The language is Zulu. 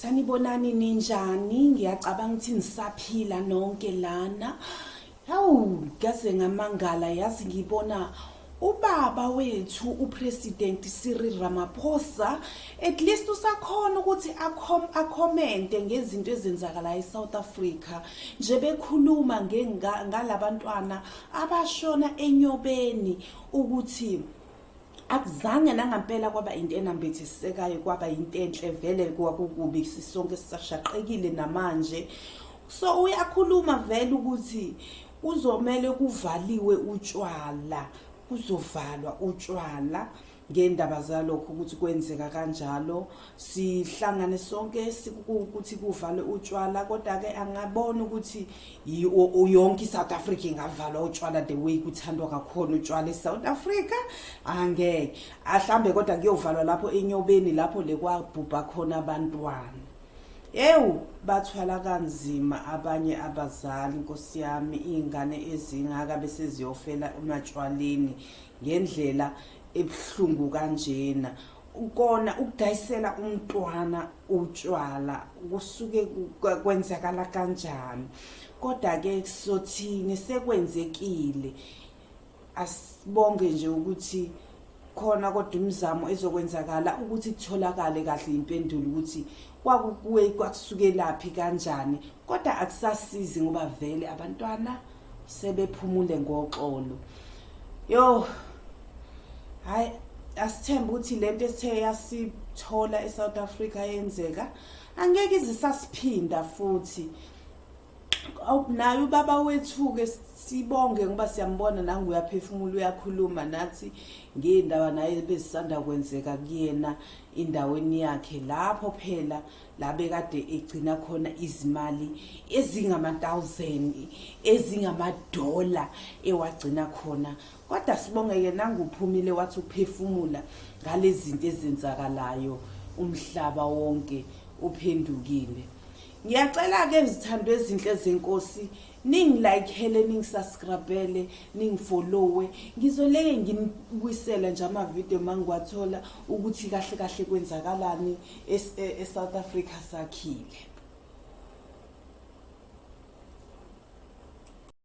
Sanibonani, ninjani? Ngiyacabanga ukuthi nisaphila nonke lana. Hawu, ngaze ngamangala yazi, ngibona ubaba wethu uPresident Cyril Ramaphosa, at least usakhona ukuthi acommente ngezinto ezenzakalayo eSouth Africa nje, bekhuluma ngalabantwana abashona eNyobeni, ukuthi akuzange nangampela kwaba into enambithisekayo, kwaba into enhle vele. Kwakukubi, sisonke sisashaqekile namanje. So uyakhuluma vele ukuthi kuzomele kuvaliwe utshwala, kuzovalwa utshwala ngendaba zalokho, ukuthi kwenzeka kanjalo. Sihlangane sonke ukuthi kuvalwe utshwala, kodwa-ke angabona ukuthi yonke i-South Africa ingavalwa utshwala the way kuthandwa kakhona utshwala e-South Africa, angeke ahlambe, kodwa kuyovalwa lapho eNyobeni, lapho le kwabhubha khona abantwana. Ewu, bathwala kanzima abanye abazali, nkosi yami, iy'ngane ezingaka bese ziyofela ematshwaleni ngendlela ebuhlungu kanjena. Kona ukudayisela umntwana utshwala kusuke kwenzakala kanjani? Kodwa-ke sothini, sekwenzekile. Asibonge nje ukuthi khona kodwa imizamo ezokwenzakala ukuthi kutholakale kahle impendulo ukuthi kwakukuwe kwakusukelaphi, kanjani, kodwa akusasizi ngoba vele abantwana sebephumule ngoxolo. Yo, hayi, asithembe ukuthi lento esithe yasithola eSouth Africa yenzeka angeke ize sasiphinda futhi. Naye ubaba wethu-ke sibonge ngoba siyambona nangu uyaphefumula, uyakhuluma nathi ngey'ndaba naye bezisanda kwenzeka kuyena endaweni yakhe, lapho phela la bekade egcina khona izimali ezingama-thousand, ezingamadola ewagcina khona. Kodwa sibonge-ke, nangu uphumile wathi uphefumula ngalezi zinto ezenzakalayo, umhlaba wonke uphendukile. Ngiyacela-ke, zithando ezinhle zenkosi, ningilayikhele, ningisubscribele, ningifollowe. Ngizoleke nginibuyisela nje amavidiyo uma ngiwathola ukuthi kahle kahle kwenzakalani e-South Africa sakhile.